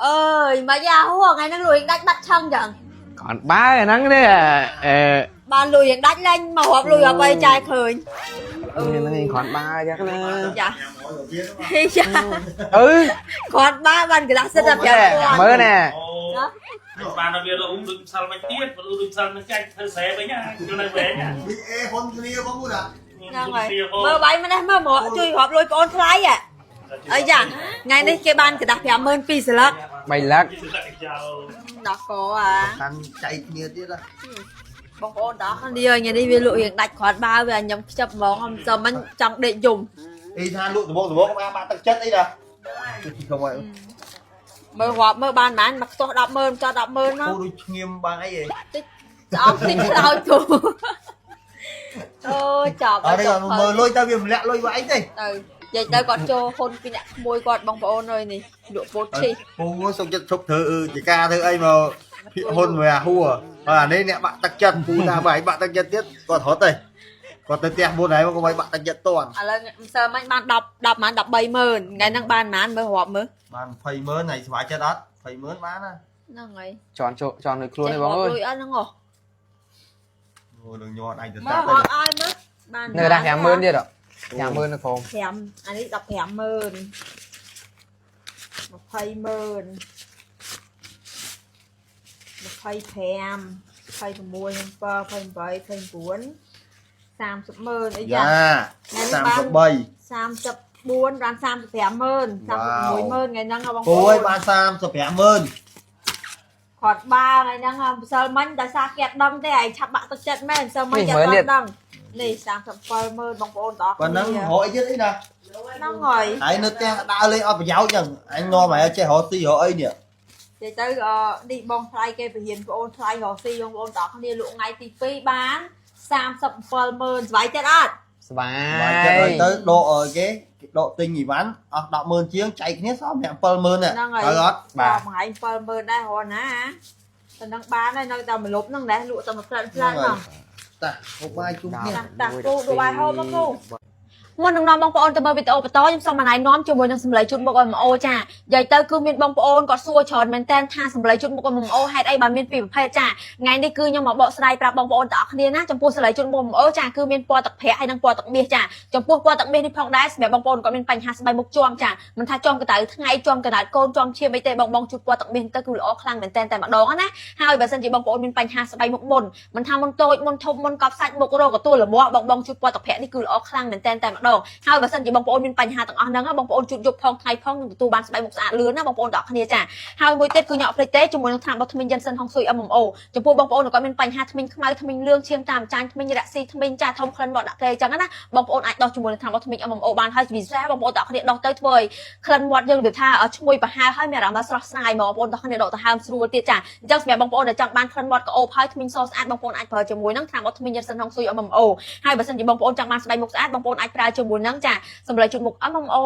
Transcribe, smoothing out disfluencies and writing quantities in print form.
អើយមកយ៉ាហួថ្ងៃហ្នឹងលុយដាច់បាត់ឆឹងចឹង គ្រាន់បើហ្នឹងនេះអឺ បានលុយយ៉ាងដាច់លែងមករាប់លុយរាប់អីចាយឃើញ ហ្នឹងគ្រាន់បើចឹងណា ចាចា អឺ គាត់បាបានកន្លះសិតតែ5000 មើលណែ បានដល់វាលុំដូចផ្សិលមិនទៀតលុំដូចផ្សិលមិនចាច់ធ្វើស្រែវិញណាចូលនៅវិញណា មីអេហ៊ុនគ្នាបងមួយណា ហ្នឹងហើយមើលបាយម្នេះមើលមកជួយរាប់លុយប្អូនថ្លៃហ៎អីយ៉ាថ្ងៃនេះគេបានកដាស់50000ពីរស្លឹក 3លឹក ដល់កអា តាំងចៃគ្នាទៀតណា បងប្អូនដល់គ្នាថ្ងៃនេះវាលក់រៀងដាច់គ្រាន់បើវាខ្ញុំខ្ជិបហ្មងខ្ញុំចាំមិនចង់ដេកយំ អីថាលក់ដបងដបងបាក់ទឹកចិត្តអីណាកុំឲ្យ មើលរាប់មើលបានប៉ុន្មានមកខ្ទាស់100000ចោះ100000មក ពូដូចឈ្ងៀមបានអីហី តិចស្អប់តិចខ្លោចទូអូចប់ អត់ទេមើលលុយទៅវាម្លាក់លុយវាអីទេ ទៅនិយាយទៅគាត់ចូលហ៊ុនពីអ្នកក្មួយគាត់បងប្អូនអើយនេះលក់ពោតឈី ពូសុកចិត្តឈប់ធ្វើជាការធ្វើអីមកភិហ៊ុនមួយអាហួរហើយអានេះអ្នកបាក់ទឹកចិត្តពូថាបើឯងបាក់ទឹកចិត្តទៀតគាត់រត់ទេគាត់ទៅផ្ទះមុនហើយមកកុំឲ្យបាក់ទឹកចិត្តតាន់ ឥឡូវម្សិលមិញបាន10 10ប៉ុន្មាន130,000ថ្ងៃហ្នឹងបានប៉ុន្មានមើលរាប់មើល បាន20ម៉ឺនហើយស្វាយចិត្តអត់20ម៉ឺនបានណា ហ្នឹងហើយ ជន់ចូលជន់នៅខ្លួនទេបងអើយ លុយអត់ហ្នឹងហ៎ អូនឹងញ័រដៃទៅ មើ តា លរាប់ឲ្យមើលបាន នៅដាក់50000ទៀត50000នៅក្រុម 5អានេះ150,000 200,000 25 26 27 28 29 30,000អី យ៉ា យ៉ា 33 34បាន350,000 360,000ថ្ងៃហ្នឹងហ៎បង ពូ ប្អូន អើយបាន35ម៉ឺន គាត់បាថ្ងៃហ្នឹងហ៎ម្សិលមិញដោយសារគេអត់ដឹងទេឯងឆាប់បាក់ទឹកចិត្តមែនម្សិលមិញគេអត់ដឹងនេះ370,000បងប្អូនទាំងអស់ ប៉ុណ្ណឹងរកអីទៀតអីណា ហ្នឹងហើយ ហើយនៅផ្ទះដើរលេងអត់ប្រយោជន៍ចឹងអញនាំឲ្យចេះរកស៊ីរកអីនេះ និយាយទៅអឺនេះបងថ្លៃគេបរិញ្ញាប្អូនថ្លៃរកស៊ីបងប្អូនទាំងអស់គ្នាលក់ថ្ងៃទី2បាន370,000ស្វ័យចិត្តអត់ ស្បា បាយចិត្ត យ ឲ្យទៅដកឲ្យគេគេដកទិញអីវ៉ាន់អស់100000ជាងចែកគ្នាសល់70000ហ្នឹងត្រូវអត់ បាទ មួយថ្ងៃ70000ដែររហណាតែនឹងបានហើយនៅតែមួយលុបហ្នឹងដែរលក់តែមួយផ្លែតផ្លែតហ្នឹង តាហូបបាយជុំគ្នា តាពូឌូបាយហូបមកពូមុននឹងនាំបងប្អូនទៅមើលវីដេអូបន្តខ្ញុំសូមណែនាំជាមួយនឹងសម្លេងជូតមុខ MMO ចានិយាយទៅគឺមានបងប្អូនគាត់សួរច្រើនមែនតើថាសម្លេងជូតមុខ MMO ហេតុអីបានមានពីរប្រភេទចាថ្ងៃនេះគឺខ្ញុំមកបកស្រាយប្រាប់បងប្អូនទាំងអស់គ្នាណាចំពោះសម្លេងជូតមុខ MMO ចាគឺមានពណ៌ទឹកប្រាក់ហើយនិងពណ៌ទឹកមាសចាចំពោះពណ៌ទឹកមាសនេះផងដែរសម្រាប់បងប្អូនគាត់មានបញ្ហាស្បែកមុខជាំចាមិនថាជាំកដៅថ្ងៃជាំកដៅកូនជាំឈាមអីទេបងបងជូតពណ៌ទឹកមាសទៅគឺល្អខ្លាំងមែនតើតែម្ដងណាហើយបើសិនជាបងប្អូនមានបញ្ហាស្បែកមុខមុន មិនថាមុនតូចមុនធំមុនកប់សាច់មុខរកកទួលលមាស់បងបងជូតពណ៌ទឹកប្រាក់នេះគឺល្អខ្លាំងមែនតែនតែម្ដងហើយបើសិនជាបងប្អូនមានបញ្ហាទាំងអស់ហ្នឹងបងប្អូនជូតយប់ផងថ្ងៃផងនឹងទទួលបានស្បែកមុខស្អាតលឿនណាបងប្អូនទាំងអស់គ្នាចាហើយមួយទៀតគឺញ៉ក់ភ្លេចទេជាមួយនឹងថ្នាំបោះធ្មេញយិនសិនហុងស៊ុយ MMO ចំពោះបងប្អូនក៏មានបញ្ហាធ្មេញខ្មៅធ្មេញលឿងឈាមតាមចាញ់ធ្មេញរ៉ាក់ស៊ីធ្មេញចាធំក្លិនមាត់ដាក់គេអញ្ចឹងណាបងប្អូនអាចដោះជាមួយនឹងថ្នាំបោះធ្មេញ MMO បានហើយពិសេសបងប្អូនទាំងអស់គ្នាដោះទៅធ្វើឲ្យក្លិនមាត់យើងរបៀបថាឈ្ងុយប្រហើហើយមានអារម្មណ៍ថាស្រស់ស្រាយហ្មងបងប្អូនទាំងអស់គ្នាដកទៅហើមស្រួលទៀតចាអញ្ចឹងសម្រាប់បងប្អូនដែលចង់បានក្លិនមាត់ក្អូបហើយធ្មេញសស្អាតបងប្អូនអាចប្រើជាមួយនឹងថ្នាំបោះធ្មេញយិនសិនហុងស៊ុយ MMO ហើយបើសិនជាបងប្អូនចង់បានស្បែកមុខស្អាតបងប្អូនអាចប្រើជាមួយនឹងចាសម្លេងជូតមុខ MMO